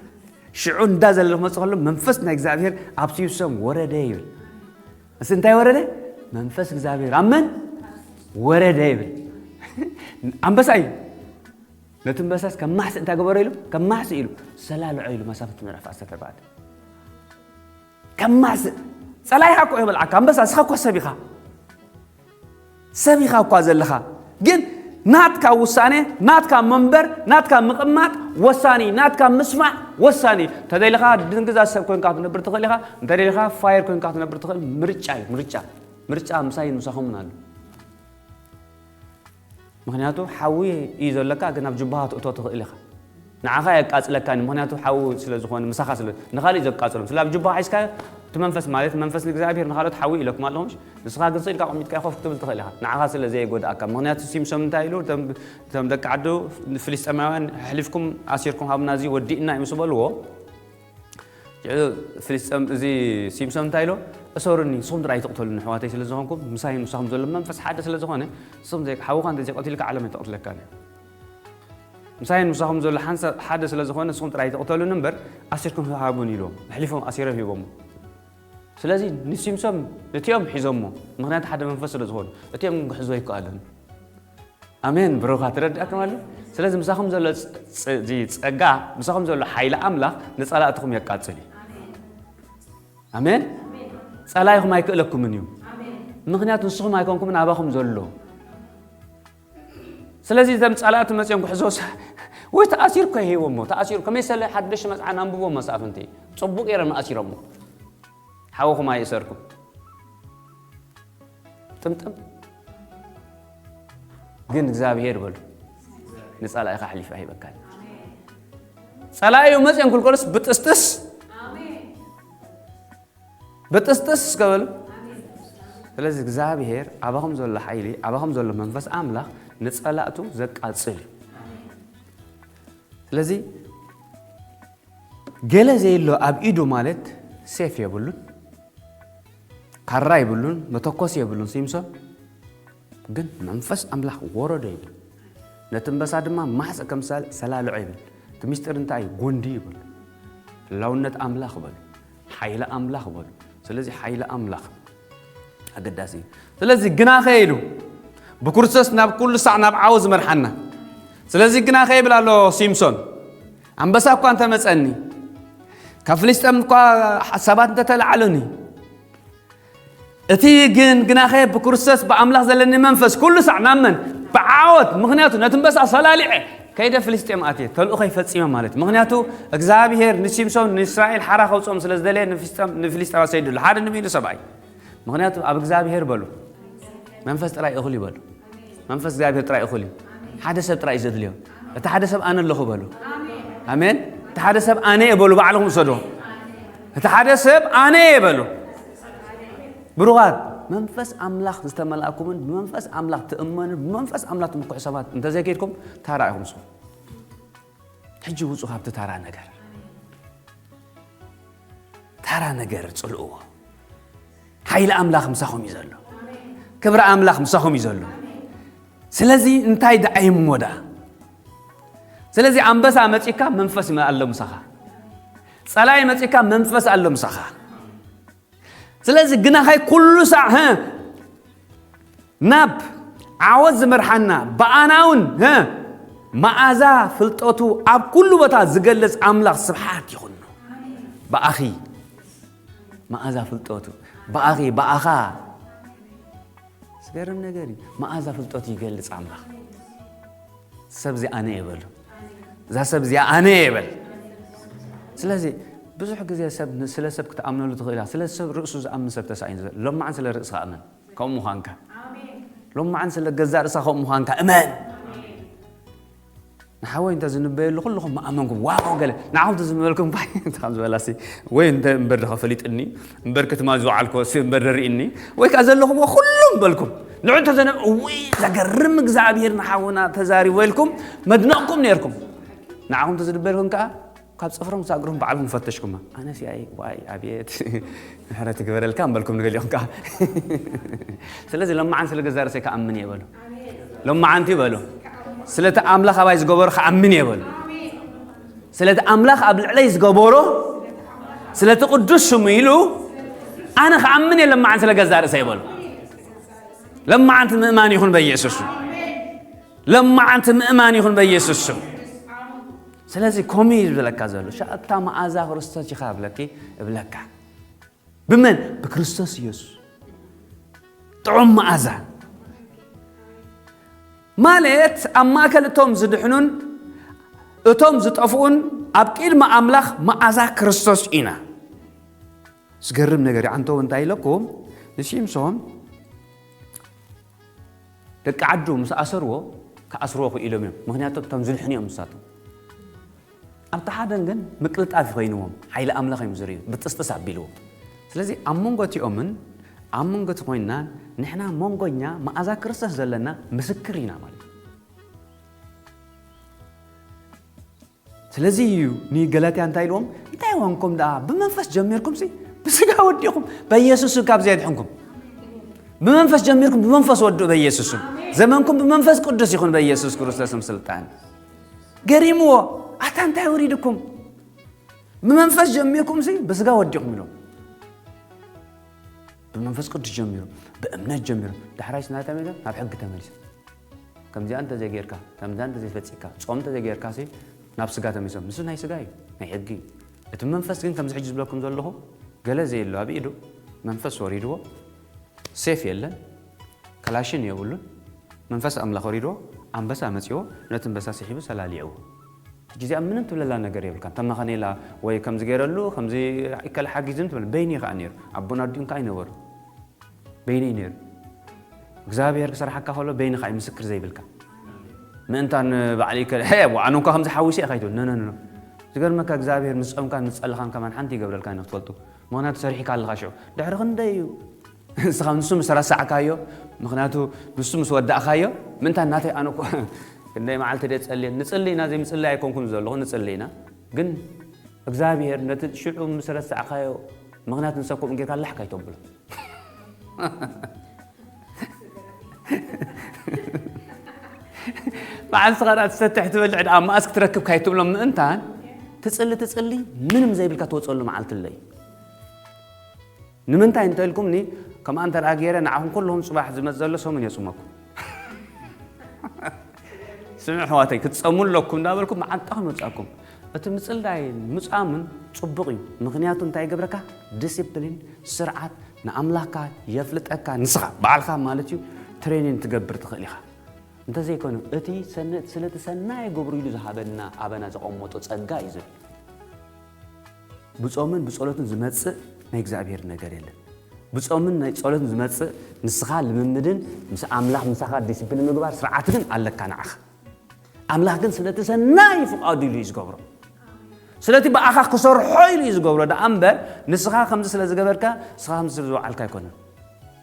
ሽዑ እንዳዘለለ ክመጽእ ከሎ መንፈስ ናይ እግዚኣብሔር ኣብ ሲምሶን ወረደ ይብል። እስ እንታይ ወረደ? መንፈስ እግዚኣብሔር ኣብ መን ወረደ ይብል። ኣንበሳ እዩ። ነቲ ኣንበሳስ ከም ማሕስእ እንታይ ገበሮ ኢሉ? ከም ማሕስእ ኢሉ ሰላልዖ ኢሉ መሳፍንቲ ምዕራፍ ዓሰርተ ኣርባዕተ። ከም ማሕስእ። ጸላኢኻ እኮ ይበልዓካ። ኣንበሳ፣ እስኻ እኮ ሰብ ኢኻ። ሰብ ኢኻ እኳ ዘለኻ። ግን ናትካ ውሳኔ፣ ናትካ መንበር፣ ናትካ ምቕማጥ ወሳኒ፣ ናትካ ምስማዕ ወሳኒ። እንተደሊኻ ድንግዛ ሰብ ኮይንካ ክትነብር ትኽእል ኢኻ። እንተደሊኻ ፋየር ኮይንካ ክትነብር ትኽእል። ምርጫ እዩ፣ ምርጫ። ምርጫ ምሳይን ምሳኹምን ኣሎ። ምኽንያቱ ሓዊ እዩ ዘለካ፣ ግን ኣብ ጅባኻ ትእቶ ትኽእል ኢኻ። ንዓኻ የቃጽለካን፣ ምኽንያቱ ሓዊ ስለ ዝኾነ፣ ምሳኻ ስለ፣ ንኻልእ ዘቃጽሎም። ስለ ኣብ ጅባኻ ሒዝካዮ፣ እቲ መንፈስ ማለት መንፈስ ንእግዚኣብሔር ንኻልኦት ሓዊ ኢለኩም ኣለኹ፣ ምሽ? ንስኻ ግን ስኢልካ ኣቐሚጥካዮ ኮፍ ክትብል ትኽእል ኢኻ። ንዓኻ ስለ ዘየጎድኣካ። ምኽንያቱ ሲምሶን እንታይ ኢሉ? እቶም፣ እቶም ደቂ ዓዱ ንፍልስጤማውያን፣ "ኣሕሊፍኩም ኣሲርኩም ሃቡና፣ እዚ ወዲእና" እዩ ምስ በልዎ፣ ፍልስጤም፣ እዚ ሲምሶን እንታይ ኢሎ? "እሰሩኒ፣ ንስኹም ጥራይ ኣይትቕተሉኒ፣ ኣሕዋተይ ስለ ዝኾንኩም፣ ምሳይ ምሳኹም ዘሎ መንፈስ ሓደ ስለ ዝኾነ፣ ንስኹም ዘይ-፣ ሓውኻ እንተ ዘይቀቲልካ ዓለም ኣይትቐትለካን እያ። ምሳይን ምሳኹም ዘሎ ሓንሳ-፣ ሓደ ስለ ዝኾነ፣ ንስኹም ጥራይ ኣይትቕተሉኒ እምበር፣ ኣሲርኩም ሃቡኒ" ኢልዎም፣ ኣሕሊፎም ኣሲሮም ሂቦሞ። ስለዚ ንሲምሶን እቲኦም ሒዞሞ፣ ምኽንያቱ ሓደ መንፈስ ስለ ዝኾኑ፣ እቲኦም ግን ክሕዝዎ ኣይከኣሉን። ኣሜን። ብሩኻ፣ ተረዳእኩም ኣሎ? ስለዚ ምሳኹም ዘሎ ጸ-፣ ጸ-፣ እዚ ጸጋ፣ ምሳኹም ዘሎ ሓይሊ ኣምላኽ ንጸላእትኹም የቃጽል እዩ። ኣሜን። ጸላኢኹም ኣይክእለኩምን እዩ። ምኽንያቱ ንስኹም ኣይኮንኩምን፣ ኣባኹም ዘሎ። ስለዚ እዞም ጸላእቲ መጺኦም ክሕዞ ሳ-፣ ወይ ተኣሲሩ እኮ ይህይዎ እሞ፣ ተኣሲሩ ከመይ ሰለ ሓድሽ መጽሓን ኣንብቦ መሳፍንቲ። ጽቡቕ ገይሮም ኣሲሮሞ። ሓውኹም ኣይእሰርኩም። ጥምጥም። ግን እግዚኣብሔር በሉ፣ ንጸላኢኻ ኣሕሊፉ ኣይበካን። ጸላኢኡ መጽኦም ክልኮልስ ብጥስጥስ፣ ብጥስጥስ እስከ በሉ። ስለዚ እግዚኣብሔር ኣባኹም ዘሎ ሓይሊ፣ ኣባኹም ዘሎ መንፈስ ኣምላኽ ንጸላእቱ ዘቃጽል እዩ። ስለዚ ገለ ዘየሎ ኣብ ኢዱ ማለት ሴፍ የብሉን፣ ካራ የብሉን፣ መተኮሲ የብሉን ሲምሶን። ግን መንፈስ ኣምላኽ ወረዶ ይብል። ነቲ እምበሳ ድማ ማሕፀ ከም ሰል-፣ ሰላልዖ ይብል። እቲ ምስጢር እንታይ እዩ? ጎንዲ ይበሉ። ህላውነት ኣምላኽ በሉ። ሓይሊ ኣምላኽ በሉ። ስለዚ ሓይሊ ኣምላኽ ኣገዳሲ እዩ። ስለዚ ግናኸ ኢሉ ብክርስቶስ ናብ ኩሉ ሳዕ ናብ ዓወት ዝመርሓና። ስለዚ ግናኸ ይብል ኣሎ ሲምሶን፣ ኣንበሳ እኳ እንተመጸኒ፣ ካብ ፍልስጤም እኳ ሰባት እንተተላዕሉኒ፣ እቲ ግን ግናኸ ብክርስቶስ ብኣምላኽ ዘለኒ መንፈስ ኩሉ ሳዕ ናብ መን? ብዓወት። ምኽንያቱ ነቲ ኣንበሳ ሰላሊዐ ከይደ ፍልስጤም ኣትየ ተልእኾይ ፈጺመ ማለት እዩ። ምኽንያቱ እግዚኣብሄር ንሲምሶን ንእስራኤል ሓራ ከውፅኦም ስለ ዝደለየ ንፍልስጤም-፣ ንፍልስጤም ኣሰይድሉ ሓደ ንሚሉ ሰብኣይ። ምኽንያቱ ኣብ እግዚኣብሄር በሉ፣ መንፈስ ጥራይ እኹል ይበሉ። መንፈስ እግዚኣብሄር ጥራይ እኹል እዩ። ሓደ ሰብ ጥራይ እዩ ዘድልዮ። እቲ ሓደ ሰብ ኣነ ኣለኹ በሉ። ኣሜን። እቲ ሓደ ሰብ ኣነ እየ በሉ፣ ባዕልኹም ውሰዶ። እቲ ሓደ ሰብ ኣነ እየ በሉ። ብሩኻት፣ መንፈስ ኣምላኽ ዝተመልኣኩምን ብመንፈስ ኣምላኽ ትእመኑ፣ ብመንፈስ ኣምላኽ ትምክሑ ሰባት እንተዘይከይድኩም ታራ ኢኹም ንስኹም። ሕጂ ውጹ ካብቲ ታራ ነገር። ታራ ነገር ጽልእዎ። ሓይሊ ኣምላኽ ምሳኹም እዩ ዘሎ። ክብሪ ኣምላኽ ምሳኹም እዩ ዘሎ። ስለዚ እንታይ ደኣ ይሞ ደኣ? ስለዚ ኣንበሳ መጺካ መንፈስ ኣሎ ምሳኻ። ጸላኢ መጺካ መንፈስ ኣሎ ምሳኻ። ስለዚ ግናኸይ ኩሉ ሳዕ፣ ሀ፣ ናብ ዓወት ዝመርሓና ብኣና እውን፣ ሀ፣ መኣዛ ፍልጠቱ ኣብ ኩሉ ቦታ ዝገልጽ ኣምላኽ ስብሓት ይኹኖ። ብኣኺ መኣዛ ፍልጠቱ፣ ብኣኺ፣ ብኣኻ። ዝገርም ነገር እዩ። መኣዛ ፍልጠቱ ይገልጽ ኣምላኽ። ሰብ እዚኣ ኣነ እየ በሉ። እዛ ሰብ እዚኣ ኣነ እየ በል። ስለዚ ብዙሕ ግዜ ሰብ ን-፣ ስለ ሰብ ክትኣምነሉ ትኽእል ኢኻ። ስለ ሰብ ርእሱ ዝኣምን ሰብ ተሳኢኑ ዘሎ። ሎማዓን ስለ ርእስኻ እመን። ከምኡ ምዃንካ። ሎማዓን ስለ ገዛእ ርእስኻ ከምኡ ምዃንካ እመን። ንሓወይ እንተ ዝንበየሉ ኩልኹም ምኣመንኩም። ዋው ገለ። ንዓኹም እንተ ዝንበልኩም ባይ እንተ ከም ዝበላሲ። ወይ እንተ እምበር ድኻ ፈሊጥኒ። እምበር ክትማ ዝወዓልኮ ሲ እምበር ደርእኒ። ወይ ከኣ ዘለኹዎ ኩሉም በልኩም። ንዑ እንተ ዘነ-፣ እውይ ዘገርም እግዚኣብሔር ንሓውና ተዛሪቡ ኢልኩም መድነቕኩም ነይርኩም። ንዓኹም እንተ ዝንበልኩም ከኣ ካብ ጽፍሮም ክሳብ እግሮም ባዕልኩም ፈተሽኩማ። ኣነ ሲኣይ ዋይ ኣብየት ምሕረት ይግበረልካ እምበልኩም ንገሊኹም ከኣ። ስለዚ ለማዓን ስለ ገዛ ርእሰይ ክኣምን እየ በሉ። ለማዓንቲ በሉ። ስለቲ ኣምላኽ ኣባይ ዝገበሮ ክኣምን እየ በሉ። ስለቲ ኣምላኽ ኣብ ልዕለይ ዝገበሮ፣ ስለቲ ቅዱስ ስሙ ኢሉ ኣነ ክኣምን እየ ለማዓን ስለ ገዛ ርእሰይ በሉ። ለማዓንቲ ምእማን ይኹን በኢየሱስ ስም። ለማዓንቲ ምእማን ይኹን በኢየሱስ ስም። ስለዚ ከምኡ እዩ ዝብለካ ዘሎ። ሻ-፣ እታ መኣዛ ክርስቶስ ኢኻ እብለኪ፣ እብለካ። ብመን? ብክርስቶስ ኢየሱስ። ጥዑም መኣዛ። ማለት ኣብ ማእከል እቶም ዝድሕኑን እቶም ዝጠፍኡን ኣብ ቅድሚ ኣምላኽ መኣዛ ክርስቶስ ኢና። ዝገርም ነገር እዩ። ዓንተው እንታይ ኢለኩም? ንሲምሶን ደቂ ዓዱ ምስ ኣሰርዎ፣ ክኣስርዎ ክኢሎም እዮም። ምኽንያቱ እቶም ዝድሕኑ እዮም ንሳቶም። ኣብቲ ሓደን ግን ምቅልጣፍ ይኸይንዎም፣ ሓይሊ ኣምላኽ እዮም ዝርእዩ፣ ብጥስጥስ ኣቢልዎ። ስለዚ ኣብ መንጎ እቲኦምን ኣብ መንጎ እቲ ኮይንናን ንሕና መንጎኛ መኣዛ ክርስቶስ ዘለና ምስክር ኢና ማለት እዩ። ስለዚ እዩ ንገላትያ እንታይ ኢልዎም? እንታይ ወንኩም ደኣ ብመንፈስ ጀሚርኩም ሲ ብስጋ ወዲኹም በኢየሱስ ስም ካብዚ የድሕንኩም። ብመንፈስ ጀሚርኩም ብመንፈስ ወድኡ በኢየሱስ ስም። ዘመንኩም ብመንፈስ ቅዱስ ይኹን በኢየሱስ ክርስቶስ ስም ስልጣን። ገሪምዎ፣ ኣታ እንታይ ወሪድኩም? ብመንፈስ ጀሚርኩም ሲ ብስጋ ወዲኹም ኢሎም። ብመንፈስ ቅዱስ ጀሚሩ፣ ብእምነት ጀሚሩ፣ ዳሕራይ ስናይ ተመሊሶም ናብ ሕጊ ተመሊሶም። ከምዚኣ እንተዘይጌርካ፣ ከምዚኣ እንተዘይፈጺካ፣ ጾም እንተዘይጌርካ ሲ ናብ ስጋ ተመሊሶም። ንሱ ናይ ስጋ እዩ፣ ናይ ሕጊ እዩ። እቲ መንፈስ ግን ከምዚ ሕጂ ዝብለኩም ዘለኹ ገለ ዘየሎ ኣብ ኢዱ መንፈስ ወሪድዎ፣ ሴፍ የለን፣ ከላሽን የብሉን። መንፈስ ኣምላኽ ወሪድዎ፣ ኣንበሳ መጺዎ፣ ነቲ ኣንበሳ ስሒቡ ሰላሊዕዎ። ሕጂ እዚኣ ምንም ትብለላ ነገር የብልካን። ተማኸኔላ ወይ ከምዚ ገይረሉ፣ ከምዚ ይከል ሓጊዝን ትብል። በይኒ ከኣ ነይሩ። ኣቦን ኣዲኡን ከኣ ኣይነበሩ። በይኒ ነይሩ። እግዚኣብሔር ክሰርሓካ ከሎ በይንኻ እዩ ምስክር ዘይብልካ። ምእንታን ባዕሊ ይከል፣ "ሄ፣ ኣነ እኳ ከምዚ ሓዊሰ እየ" ከይትብል። ኖ፣ ኖ፣ ኖ፣ ኖ። ዝገርመካ እግዚኣብሔር ምስ ጾምካን ምስ ጸለኻን ከማን ሓንቲ ይገብረልካ እዩ ክትፈልጡ። ምኽንያቱ ሰሪሕካ ኣለኻ ሽዑ። ድሕሪ ክንደይ እዩ? ንስኻ ንሱ ምስ ረሳዕካዮ፣ ምኽንያቱ ንሱ ምስ ወዳእካዮ፣ ምእንታን ናተይ ኣነ እኮ ክንደይ መዓልቲ ድየ ጸልየ፣ ንጽሊ ኢና፣ ዘይምጽላይ ኣይኮንኩን ዘለኹ፣ ንጽሊ ኢና። ግን እግዚኣብሔር ነቲ ሽዑ ምስ ረሳዕካዮ፣ ምኽንያት ንሰብ ከምኡ ጌርካ ላሕ ካይተብሎ። በዓል ንስኻ ደኣ ትሰትሕ ትበልዕ ደኣ መኣስ ክትረክብ ካይትብሎም ምእንታን፣ ትጽሊ ትጽሊ፣ ምንም ዘይብልካ ትወጸሉ መዓልቲ ኣሎ እዩ። ንምንታይ እንተ ኢልኩምኒ፣ ከምኣ እንተ ደኣ ገይረ ንዓኹም ኩልኹም ጽባሕ ዝመጽእ ዘሎ ሰሙን የጽመኩም። ስምዑ ኣሕዋተይ፣ ክትጸሙ ኣለኩም እንዳበልኩም መዓንጣኹም ይወጻኩም። እቲ ምጽላይ ምጻምን ጽቡቕ እዩ። ምኽንያቱ እንታይ ይገብረካ? ዲሲፕሊን፣ ስርዓት፣ ንኣምላኽካ የፍልጠካ፣ ንስኻ ባዕልኻ ማለት እዩ፣ ትሬኒን ትገብር ትኽእል ኢኻ። እንተዘይኮነ፣ እቲ ሰነ-፣ ስለቲ ሰናይ ገብሩ ኢሉ ዝሃበና ኣበና ዘቐመጦ ጸጋ እዩ ዝብል። ብጾምን ብጸሎትን ዝመጽእ ናይ እግዚኣብሔር ነገር የለን። ብጾምን ናይ ጸሎትን ዝመጽእ ንስኻ ልምምድን ምስ ኣምላኽ ምሳኻ ዲሲፕሊን ምግባር ስርዓት ግን ኣለካ ንዓኻ። ኣምላኽ ግን ስለቲ ሰናይ ፍቓዱ ኢሉ እዩ ዝገብሮ። ስለቲ ብኣኻ ክሰርሖ ኢሉ እዩ ዝገብሮ ደኣ እምበር፣ ንስኻ ከምዚ ስለ ዝገበርካ፣ ንስኻ ከምዚ ስለ ዝወዓልካ ኣይኮነን።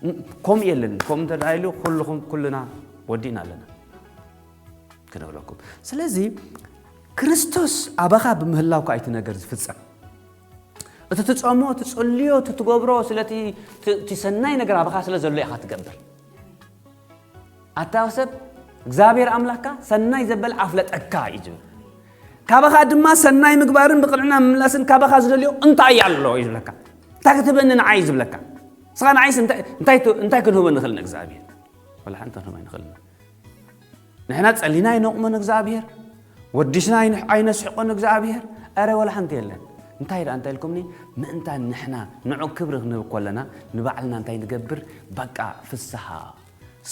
እም፣ ከምኡ የለን። ከምኡ እንተ ደኣ ኢሉ፣ ኩልኹም፣ ኩልና ወዲእና ኣለና። ክነብለኩም። ስለዚ፣ ክርስቶስ ኣባኻ ብምህላው ከኣ እቲ ነገር ዝፍጸም። እቲ ትጸሞ፣ ትጽልዮ፣ እቲ ትገብሮ፣ ስለቲ፣ እቲ፣ እቲ ሰናይ ነገር ኣባኻ ስለ ዘሎ ኢኻ ትገብር። ኣታ ሰብ፣ እግዚኣብሔር ኣምላኽካ ሰናይ ዘበለ ኣፍለጠካ እዩ ዝብል። ካባኻ ድማ ሰናይ ምግባርን ብቕንዕና ምምላስን ካባኻ ዝደልዮ እንታይ ኣሎ እዩ ዝብለካ። እንታይ ክትህበኒ ንዓይ እዩ ዝብለካ። ንስኻ ንዓይስ እንታይ፣ እንታይ ት-፣ እንታይ ክንህቦ ንኽእል ንእግዚኣብሔር? ወላ ሓንቲ ክንህቦ ኣይንኽእልን። ንሕና ጸሊና ኣይነቑሞን እግዚኣብሔር። ወዲስና ኣይንሕ-፣ ኣይነስሕቆን እግዚኣብሔር? ኣረ ወላ ሓንቲ የለን። እንታይ ደኣ እንታይ ኢልኩምኒ? ምእንታን ንሕና ንዑ ክብሪ ክንህብ ከለና ንባዕልና እንታይ ንገብር? በቃ ፍስሃ፣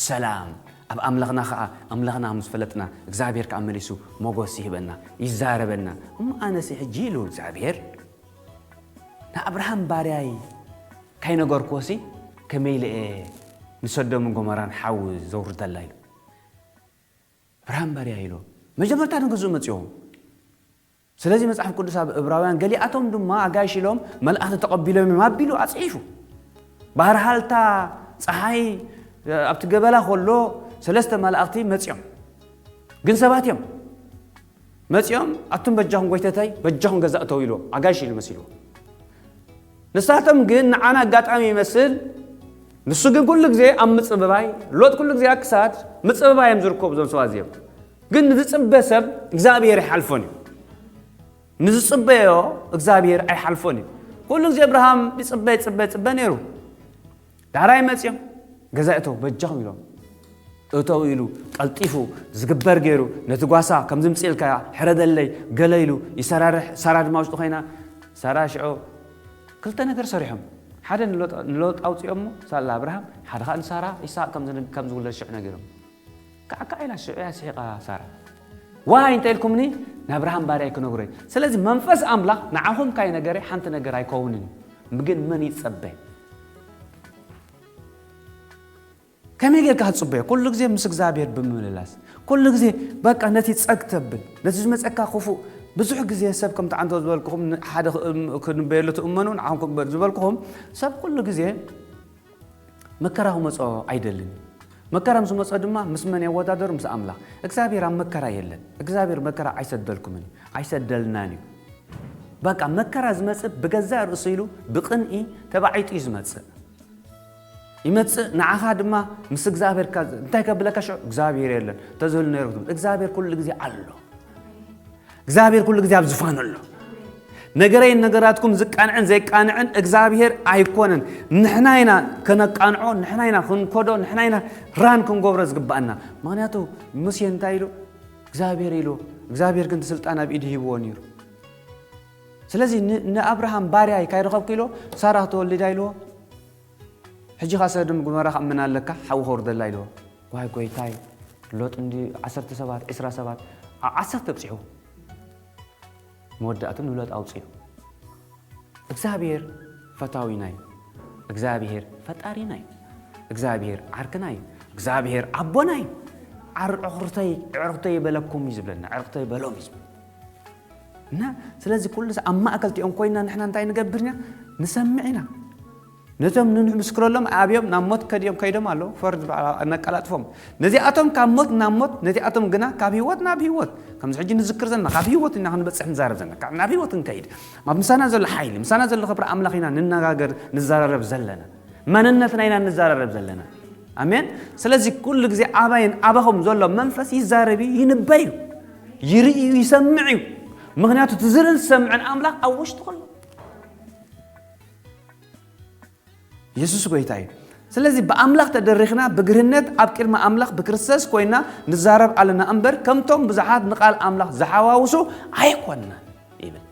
ሰላም ኣብ ኣምላኽና ኸዓ፣ ኣምላኽና ምስ ፈለጥና እግዚኣብሔር ከኣ መሊሱ ሞገስ ይህበና፣ ይዛረበና። እሞ ኣነሲ ሕጂ ኢሉ እግዚኣብሔር ንኣብርሃም ባርያይ ካይነገርክዎሲ ከመይ ኢለ እየ ንሰዶምን ጎመራን ሓዊ ዘውርደላ ኢሉ። ኣብርሃም ባርያ ኢሉ መጀመርታ ንገዝኡ መጺኦም። ስለዚ መጽሓፍ ቅዱስ ኣብ ዕብራውያን ገሊኣቶም ድማ ኣጋይሽ ኢሎም መልኣኽቲ ተቐቢሎም እዮም ኣቢሉ ኣጽሒፉ። ባህርሃልታ ጸሓይ ኣብቲ ገበላ ከሎ ሰለስተ መላእኽቲ መጺኦም። ግን ሰባት እዮም። መጺኦም ኣቱም በጃኹም ጎይተታይ በጃኹም ገዛ እተው ኢሉ ኣጋይሽ ኢሉ መሲልዎ። ንሳቶም ግን ንዓና ኣጋጣሚ ይመስል፣ ንሱ ግን ኩሉ ግዜ ኣብ ምጽብባይ፣ ሎጥ ኩሉ ግዜ ኣብ ክሳድ ምጽብባይ እዮም ዝርከቡ እዞም ሰባት እዚኦም። ግን ንዝጽበ ሰብ እግዚኣብሔር ኣይሓልፎን እዩ። ንዝጽበዮ እግዚኣብሔር ኣይሓልፎን እዩ። ኩሉ ግዜ ኣብርሃም ይጽበ፣ ይጽበ፣ ይጽበ ነይሩ። ዳሕራይ መጺኦም፣ "ገዛ እተው፣ በጃኹም" ኢሎም። እተው ኢሉ፣ ቀልጢፉ፣ ዝግበር ገይሩ፣ ነቲ ጓሳ፣ "ከምዚ ምጽእ ኢልካያ፣ ሕረደለይ" ገለ ኢሉ፣ ይሰራርሕ። ሳራ ድማ ውሽጢ ኮይና፣ ሳራ ሽዑ ክልተ ነገር ሰሪሖም። ሓደ ንሎጥ፣ ንሎጥ ኣውጺኦሞ፣ ሳላ ኣብርሃም፣ ሓደ ኸኣ ንሳራ፣ ይስሐቅ ከም ዝን-፣ ከም ዝውለድ ሽዑ ነጊሮም። ከዓካ ኢላ ሽዑ እያ ስሒቓ ሳራ። ዋይ እንተ ኢልኩምኒ፣ ንኣብርሃም ባርያይ ክነግሮ እየ። ስለዚ መንፈስ ኣምላኽ ንዓኹም ካይ ነገረ ሓንቲ ነገር ኣይከውንን እዩ። ግን መን ይጸበ? ከመይ ጌርካ ክትጽበዮ? ኩሉ ግዜ ምስ እግዚኣብሔር ብምምልላስ። ኩሉ ግዜ በቃ ነቲ ጸግ ተብል፣ ነቲ ዝመጸካ ክፉእ። ብዙሕ ግዜ ሰብ ከምቲ ዓንቶ ዝበልኩኹም ን-፣ ሓደ ክ-፣ እም-፣ ክንበየሉ ትእመኑ፣ ንዓኹም ክበ-፣ ዝበልኩኹም ሰብ ኩሉ ግዜ መከራ ክመጾ ኣይደልን እዩ። መከራ ምስ መጾ ድማ ምስ መን የወዳደሩ? ምስ ኣምላኽ። እግዚኣብሔር ኣብ መከራ የለን። እግዚኣብሔር መከራ ኣይሰደልኩምን እዩ፣ ኣይሰደልናን እዩ። በቃ መከራ ዝመጽእ ብገዛእ ርእሱ ኢሉ ብቕንኢ ተባዒጡ እዩ ዝመጽእ። ይመጽእ ንዓኻ ድማ ምስ እግዚኣብሔር ካ-፣ እንታይ ከብለካ ሽዑ? እግዚኣብሔር የለን። ተዝህሉ ነይሩ ክትብል። እግዚኣብሔር ኩሉ ግዜ ኣሎ። እግዚኣብሔር ኩሉ ግዜ ኣብ ዝፋኑ ኣሎ። ነገረይን ነገራትኩም ዝቃንዕን ዘይቃንዕን እግዚኣብሔር ኣይኮነን። ንሕና ኢና ከነቃንዖ፣ ንሕና ኢና ክንኮዶ፣ ንሕና ኢና ራን ክንገብሮ ዝግባኣና። ምኽንያቱ ሙሴ እንታይ ኢሉ? እግዚኣብሔር ኢሉ። እግዚኣብሔር ግን እቲ ስልጣን ኣብ ኢዱ ሂብዎ ነይሩ። ስለዚ ን-፣ ንኣብርሃም ባርያይ ካይረኸብኩ ኢሎ፣ ሳራ ክትወልዳ ኢልዎ። ሕጂ ኸኣ ሰዶም ጎመራ ከኣ ምን ኣለካ፣ ሓዊ ከውርደላ ኢልዎ። ዋይ ጎይታይ፣ ሎጥ እንዲ ዓሰርተ ሰባት፣ ዕስራ ሰባት፣ ዓ-፣ ዓሰርተ ኣብጺሑ። መወዳእቱ ንሎጥ ኣውጺኡ። እግዚኣብሔር ፈታዊና እዩ። እግዚኣብሔር ፈጣሪና እዩ። እግዚኣብሔር ዓርክና እዩ። እግዚኣብሔር ኣቦና እዩ። ዓር-፣ ዕርክተይ፣ ዕርክተይ በለኩም እዩ ዝብለና፣ ዕርክተይ በሎም እዩ ዝብል። እና ስለዚ ኩሉ ሰ-፣ ኣብ ማእከል እቲኦም ኮይና ንሕና እንታይ ንገብር ኢና? ንሰምዕ ኢና። ነቶም ንምስክረሎም ኣብዮም ናብ ሞት ከድዮም ከይዶም ኣለዉ። ፈርድ በዓል ነቀላጥፎም። ነዚኣቶም ካብ ሞት ናብ ሞት፣ ነዚኣቶም ግና ካብ ህይወት ናብ ህይወት። ከምዚ ሕጂ ንዝክር ዘለና ካብ ህይወት ኢና ክንበጽሕ ንዛረብ ዘለና። ካብ ናብ ህይወት ክንከይድ። ኣብ ምሳና ዘሎ ሓይሊ፣ ምሳና ዘሎ ክብሪ ኣምላኽ ኢና ንነጋገር፣ ንዘራረብ ዘለና። መንነትና ኢና ንዘራረብ ዘለና። ኣሜን። ስለዚ ኩሉ ግዜ ኣባይን ኣባኹም ዘሎ መንፈስ ይዛረብ እዩ፣ ይንበ እዩ፣ ይርኢ እዩ፣ ይሰምዕ እዩ። ምኽንያቱ እቲ ዝርእን ዝሰምዕን ኣምላኽ ኣብ ውሽጢ ኩሉ። የሱስ ጎይታ እዩ። ስለዚ ብኣምላኽ ተደሪኽና ብግርህነት ኣብ ቅድሚ ኣምላኽ ብክርስቶስ ኮይና ንዛረብ ኣለና እምበር ከምቶም ብዙሓት ንቃል ኣምላኽ ዝሓዋውሱ ኣይኮንና ይብል።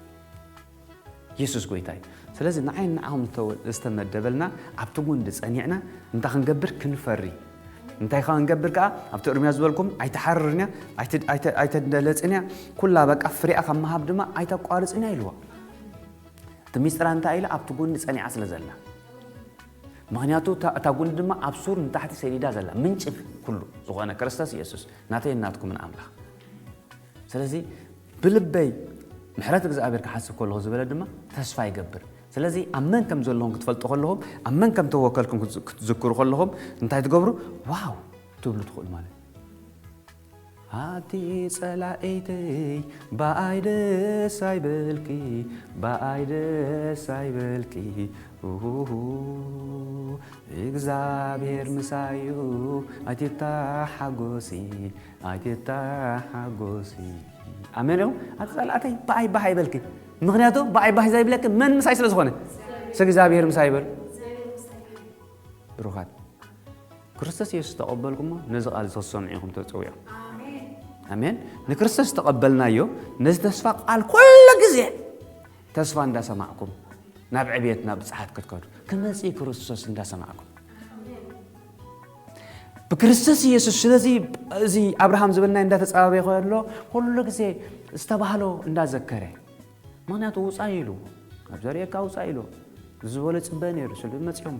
የሱስ ጎይታ እዩ። ስለዚ ንዓይ ንዓኹም ዝተወ-፣ ዝተመደበልና ኣብቲ ጉንዲ ጸኒዕና እንታይ ክንገብር ክንፈሪ። እንታይ ክንገብር ከኣ ኣብቲ እርምያ ዝበልኩም ኣይትሓርርን እያ፣ ኣይት-፣ ኣይተ-፣ ኣይተደለጽን እያ፣ ኩላ በቃ ፍሬኣ ካብ ምሃብ ድማ ኣይተቋርጽን እያ ኢልዋ። እቲ ሚስጥራ እንታይ ኢለ ኣብቲ ጉንዲ ጸኒዓ ስለ ዘላ። ምኽንያቱ እታ፣ እታ ጉንዲ ድማ ኣብ ሱር ንታሕቲ ሰዲዳ ዘላ ምንጪ ኩሉ ዝኾነ ክርስቶስ የሱስ ናተይን ናትኩምን ኣምላኽ። ስለዚ ብልበይ ምሕረት እግዚኣብሔር ክሓስብ ከለኹ ዝበለ ድማ ተስፋ ይገብር። ስለዚ ኣብ መን ከም ዘለኹም ክትፈልጡ ከለኹም፣ ኣብ መን ከም ተወከልኩም ክትዝ-፣ ክትዝክሩ ከለኹም እንታይ ትገብሩ? ዋው ትብሉ ትኽእሉ ማለት እዩ። ኣቲ ጸላኢተይ ብኣይ ደስ ኣይበልኪ፣ ብኣይ ደስ ኣይበልኪ። ኡሁሁ፣ እግዚኣብሔር ምሳዩ ኣይትተሓጎሲ፣ ኣይትተሓጎሲ። ኣሜን እዩ። ኣቲ ጸላእተይ ብኣይ ባህ ኣይበልኪ። ምኽንያቱ ብኣይ ባህ ዘይብለኪ መን ምሳይ ስለ ዝኾነ? ስለ እግዚኣብሔር ምሳይ ይበል። ብሩኻት። ክርስቶስ የሱስ ተቐበልኩሞ ነዚ ቃል ዝተሰምዑ ኢኹም ተጸዊዖም። ኣሜን። ኣሜን። ንክርስቶስ ተቐበልናዮ፣ ነዚ ተስፋ ቃል ኩሉ ግዜ ተስፋ እንዳሰማዕኩም ናብ ዕብየት ናብ ብጽሓት ክትከዱ ክመጽእ ክርስቶስ እንዳሰማዕኩም ብክርስቶስ ኢየሱስ። ስለዚ እዚ ኣብርሃም ዝበልና እንዳተጻባበየ ከሎ ኩሉ ግዜ ዝተባህሎ እንዳዘከረ፣ ምኽንያቱ ውጻእ ኢሉ፣ ካብ ዘርእካ ውጻእ ኢሉ ዝበሎ ጽበ ነይሩ። ስሉ መጽኦም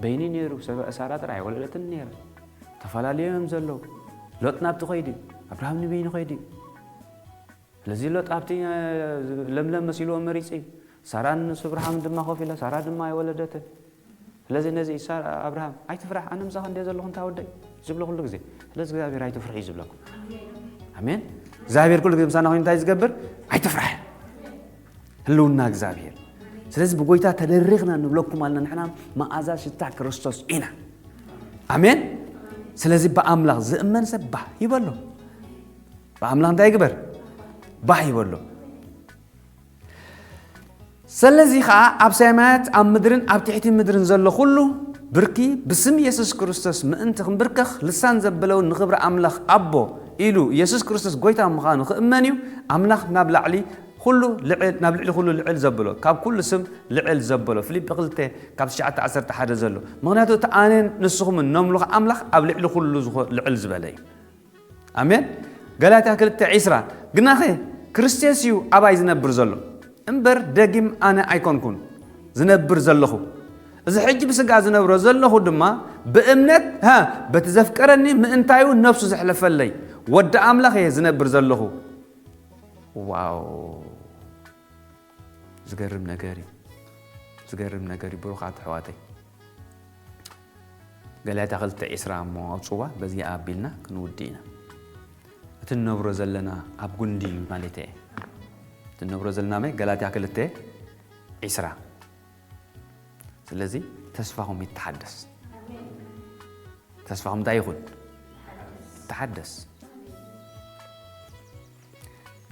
በይኒ ነይሩ። ሰብ- ሳራ ጥራይ ወለደትን ነይራ። ተፈላለዮም እዮም ዘለዉ። ሎጥ ናብቲ ከይዱ፣ ኣብርሃም ንበይኑ ከይዱ። ስለዚ ሎጥ ኣብቲ ለምለም መሲልዎ መሪጹ እዩ። ሳራን ምስ ኣብርሃም ድማ ኮፍ ኢላ፣ ሳራ ድማ ኣይወለደትን። ስለዚ ነዚ ኢሳ ኣብርሃም ኣይትፍራሕ፣ ኣነ ምሳኻ እንደ ዘለኹ እንታይ ወደይ ዝብሎ ኩሉ ግዜ። ስለዚ እግዚኣብሔር ኣይትፍርሕ እዩ ዝብለኩም። ኣሜን። እግዚኣብሔር ኩሉ ግዜ ምሳና ኮይኑ እንታይ ዝገብር? ኣይትፍራሕ። ህልውና እግዚኣብሔር። ስለዚ ብጎይታ ተደሪኽና ንብለኩም ኣለና፣ ንሕና መኣዛ ሽታ ክርስቶስ ኢና። ኣሜን። ስለዚ ብኣምላኽ ዝእመን ሰብ ባህ ይበሎ። ብኣምላኽ እንታይ ይግበር? ባህ ይበሎ። ስለዚ ኸኣ ኣብ ሰማያት ኣብ ምድርን ኣብ ትሕቲ ምድርን ዘሎ ኩሉ ብርኪ ብስም የሱስ ክርስቶስ ምእንቲ ክንብርከኽ ልሳን ዘበለውን ንኽብሪ ኣምላኽ ኣቦ ኢሉ የሱስ ክርስቶስ ጎይታ ምዃኑ ክእመን እዩ። ኣምላኽ ናብ ላዕሊ ኩሉ ልዕል ናብ ልዕሊ ኩሉ ልዕል ዘበሎ ካብ ኩሉ ስም ልዕል ዘበሎ ፊልጲ ክልተ ካብ ትሽዓተ ዓሰርተ ሓደ ዘሎ ምኽንያቱ እቲ ኣነን ንስኹምን ነምልኾ ኣምላኽ ኣብ ልዕሊ ኩሉ ዝኾ- ልዕል ዝበለ እዩ። ኣሜን። ገላትያ ክልተ ዒስራ ግናኸ ክርስቶስ እዩ ኣባይ ዝነብር ዘሎ እምበር ደጊም ኣነ ኣይኮንኩን ዝነብር ዘለኹ። እዚ ሕጂ ብስጋ ዝነብሮ ዘለኹ ድማ ብእምነት ሃ በቲ ዘፍቀረኒ ምእንታዩ ነፍሱ ዘሕለፈለይ ወዲ ኣምላኽ እየ ዝነብር ዘለኹ። ዋው ዝገርም ነገር እዩ። ዝገርም ነገር እዩ ብሩኻት ኣሕዋተይ። ገላትያ ክልተ ዒስራ እሞ ኣውፅዋ በዚኣ ኣቢልና ክንውዲ ኢና። እቲ ንነብሮ ዘለና ኣብ ጉንዲ እዩ ማለት እየ። እቲ ንነብሮ ዘለና መይ ገላትያ ክልተ ዒስራ። ስለዚ ተስፋኹም ይተሓደስ። ተስፋኹም እንታይ ይኹን? ይተሓደስ።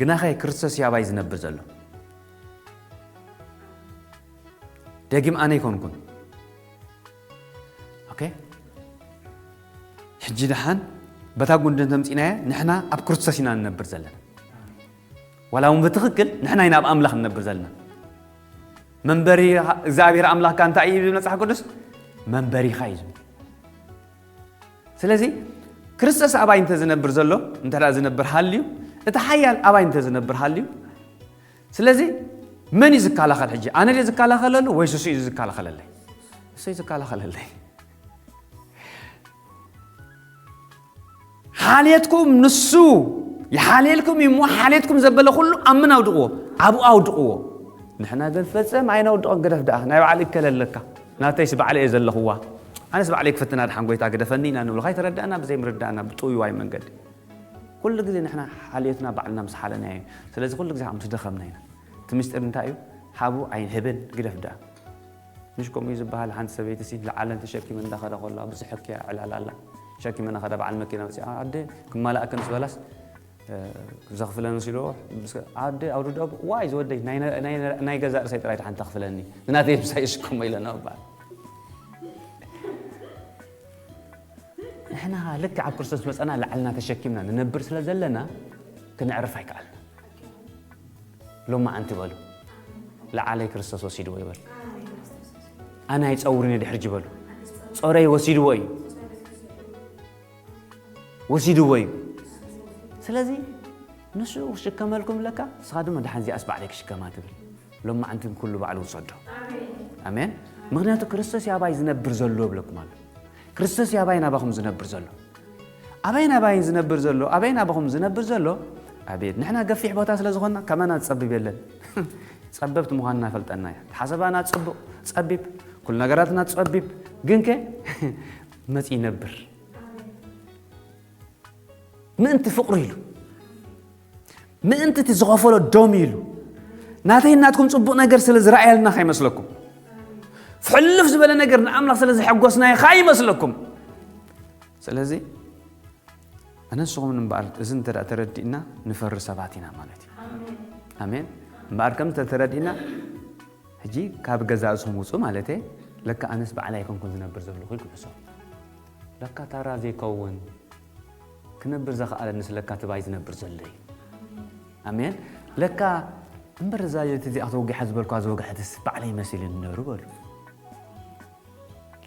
ግናኸ ክርስቶስ እዩ ኣባይ ዝነብር ዘሎ። ደጊም ኣነ ኣይኮንኩን። ኦኬ? ሕጂ ደሓን በታ ጉንዲ እንተምፂናያ ንሕና ኣብ ክርስቶስ ኢና ንነብር ዘለና። ዋላ እውን ብትኽክል ንሕና ኢና ኣብ ኣምላኽ ንነብር ዘለና። መንበሪ እግዚኣብሔር ኣምላኽካ እንታይ እዩ ዝብል መጽሓፍ ቅዱስ? መንበሪኻ እዩ ዝብል። ስለዚ ክርስቶስ ኣባይ እንተ ዝነብር ዘሎ እንተ ደኣ ዝነብር ሃልዩ እቲ ሓያል ኣባይ እንተ ዝነብር ሃልዩ ስለዚ መን እዩ ዝከላኸል ሕጂ ኣነ ድየ ዝከላኸለሉ ወይስ እሱ እዩ ዝከላኸለለይ? እሱ እዩ ዝከላኸለለይ። ሓልየትኩም ንሱ ይሓልየልኩም እዩ እሞ ሓልየትኩም ዘበለ ኩሉ ኣብ ምን ኣውድቕዎ ኣብኡ ኣውድቕዎ። ንሕና ግን ፈጸም ኣይነውድቕን ግደፍ ደኣ ናይ ባዕሉ ይከለለካ ናተይስ ባዕለ እየ ዘለኽዋ ኣነስ ባዕለይ ክፍትና ድሓን ጎይታ ግደፈኒ ኢና ንብሎ ካይተረዳእና ብዘይምርዳእና ብጥውይዋይ መንገዲ ኩሉ ግዜ ንሕና ሓልዮትና ባዕልና ምስ ሓለናዮ እዩ። ስለዚ ኩሉ ግዜ ምስ ደኸምና ኢና። እቲ ምስጢር እንታይ እዩ? ሃቡ ኣይንህብን ግደፍ ደኣ። ምሽ ከምኡ እዩ ዝበሃል። ሓንቲ ሰበይቲ ሲ ለዓለን ተሸኪመ እንዳኸዳ ከለዋ ብዙሕ ሕክያ ዕላል ኣላ። ተሸኪመ ናኸዳ በዓል መኪና መፅኣ ኣደ ክማላእከ ምስ በላስ ዘኽፍለን ሲሉ ኣደ ኣውርዶ ዋይ ዝወደይ ናይ ገዛ ርእሰይ ጥራይ ሓንቲ ክፍለኒ ናተይ ምሳይ ይሽከሞ ኢለና በዓል ንሕና ልክዕ ኣብ ክርስቶስ መፀና ላዕልና ተሸኪምና ንነብር ስለ ዘለና ክነዕርፍ ኣይከኣልና። ሎማዓንቲ በሉ ለዓለይ ክርስቶስ ወሲድዎ ይበል። ኣነ ኣይፀውርን እየ ድሕር ጅበሉ ፀረይ ወሲድዎ እዩ ወሲድዎ እዩ። ስለዚ ንሱ ሽከመልኩም ለካ ንስኻ ድማ ደሓን እዚኣስ ባዕለይ ክሽከማ ትብል። ሎማዓንቲ ኩሉ ባዕሉ ውሰዶ። ኣሜን። ምክንያቱ ክርስቶስ ያባይ ዝነብር ዘሎ ብለኩም ኣሎ። ክርስቶስ ያባይ ናባኹም ዝነብር ዘሎ ኣበይ ናባይ ዝነብር ዘሎ ኣበይ ናባኹም ዝነብር ዘሎ ኣቤት ንሕና ገፊሕ ቦታ ስለ ዝኾንና ከማና ዝጸብብ የለን። ጸበብቲ ምዃንና ፈልጠና እያ። ሓሰባና ጽቡቕ ጸቢብ ኩሉ ነገራትና ጸቢብ ግንከ መጽ ይነብር። ምእንቲ ፍቕሩ ኢሉ ምእንቲ እቲ ዝኸፈሎ ደም ኢሉ ናተይ ናትኩም ጽቡቕ ነገር ስለ ዝረኣየልና ከይመስለኩም ሕልፍ ዝበለ ነገር ንኣምላኽ ስለ ዘሐጎስናዮ ከይመስለኩም። ስለዚ ኣነ ንስኹም እምበኣር እዚ እንተ ተረዲእና ንፈሪ ሰባት ኢና ማለት እዩ። ኣሜን። እምበኣር ከም ተረዲእና ሕጂ ካብ ገዛ እሱም ውፁ ማለት ለካ ኣነስ በዓል ኣይኮንኩን ዝነብር ዘለኹ ኢልኩም ሕሰቡ። ለካ ታራ ዘይከውን ክነብር ዘኽኣለንስ ለካ እቲ ባይ ዝነብር ዘሎ እዩ። ኣሜን። ለካ እምበር እዛ ለይቲ እዚኣ ተወጊሓ ዝበልኳ ዝወግሐትስ ባዕለይ መሲሉኒ ነሩ በሉ።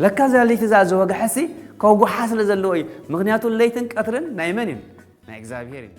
ለካ እዛ ለይቲ እዛ ዝወግሐሲ ከውጉሓ ስለ ዘለዎ እዩ። ምኽንያቱ ለይትን ቀትርን ናይ መን እዩ? ናይ እግዚኣብሔር እዩ።